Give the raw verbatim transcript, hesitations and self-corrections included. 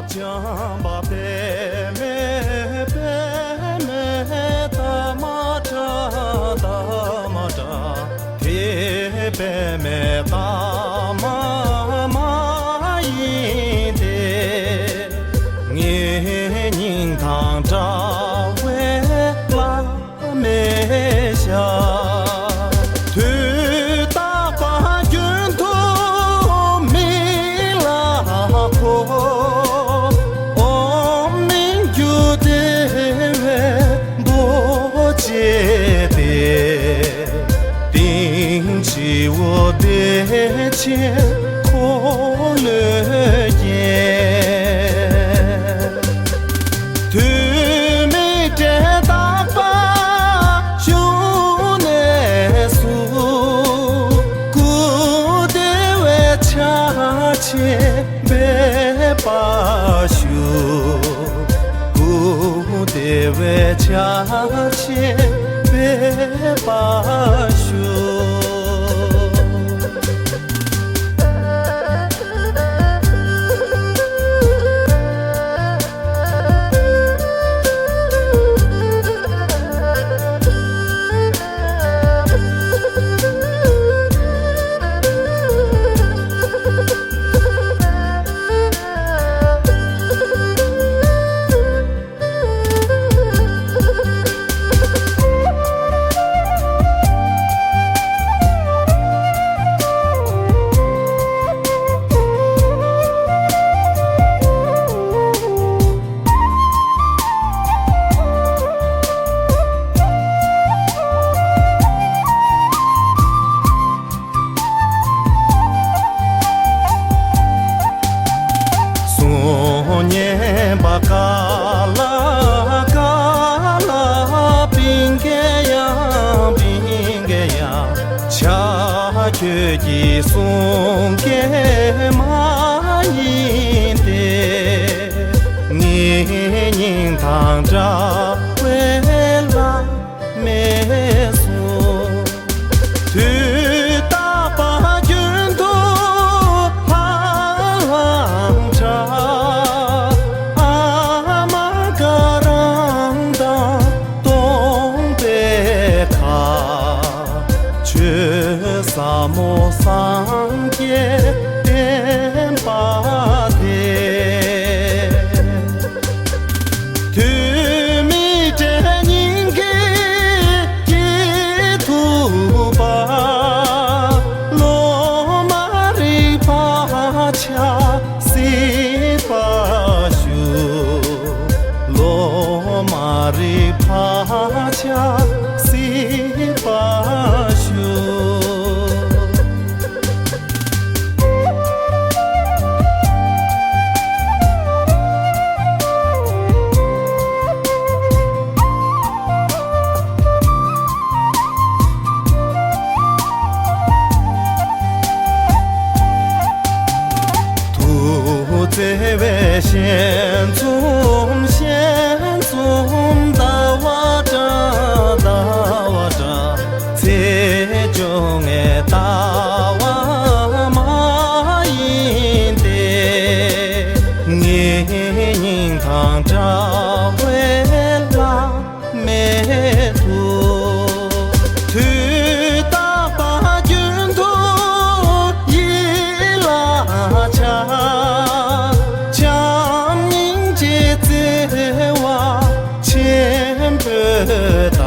བྱམས་པ་པདྨེ་པདྨེ་ཏདྱ་ཐཱ་ཏདྱ་ཐཱ། དེ་པདྨེ་ཏདྱ་མ་མ་ཡིན་ཏེ། ངེད་སྙིང་དང་འདྲ་བའི་བླ་མའི་ཞབས། དུས་རྟག་པར་རྒྱུན་དུ་མི་ལ་གོ། ཨོཾ་མི་འགྱུར་བདེ་བའི་རྡོ་རྗེ་སྟེ། ཏིང་འཆི་འོ་བདེ་ཆེན་འཁོར་ལོས་བརྒྱན། དུས་མེད་འབྲས་རྟག་པར་བཞུགས་ནས་སུ། སྐུ་བདེ་བའི་ཆ་ཆེན་སྦས་པར་ཞུ། སྐུ་བདེ་བའི་ཆ་ཆེན་སྦས་པར་ཞུ། གསུང་སྙན་པ་ཀ་ལ་ཀ་ལ། བིང་གེ་ཡང་བིང་གེ་ཡང་། བྱ་ཁྱོད་ཀྱི་གསུང་སྐད་མ་ཡིན་ཏེ། ངེད་སྙིང་དང་འདྲ་བའི་བླ་མའི་གསུང་། དུས་རྟག་པར་རྒྱུན་དུ་ལྷང་ལྷང་གྲགས། ཨ་མ་ཀ་རམ་དང་སྟོང་པའི་ཁ། ཆོས་ཟབ་མོ་སངས་རྒྱས་བསྟན་པ་དེ། དུས་མེད་འབྲས་སྙིང་གི་སྐྱིད་ཐུབ་པ། སློབ་མ་རིག་པ་ཆགས་སྲིད་པར་ཞུ། སློབ་མ་རིག་པ་ཆགས་སྲིད་པར་ཞུ། ཐུགས་བརྩེ་བའི་ཞལ་འཛུམ་ཞལ་འཛུམ་ཟླ་བ་འདྲ་ཟླ་བ་འདྲ། ཚེས་བཅོ་ལྔའི་ཟླ་བ་མ་ཡིན་ཏེ། ངེད་སྙིང་དང་འདྲ་བའི་བླ་མའི་ཐུགས། དུས་རྟག་པར་རྒྱུན་དུ་ཡིད་ལ་འཆར། བྱམས་སྙིང་རྗེ་བརྩེ་བ་ཆེན་པོའི་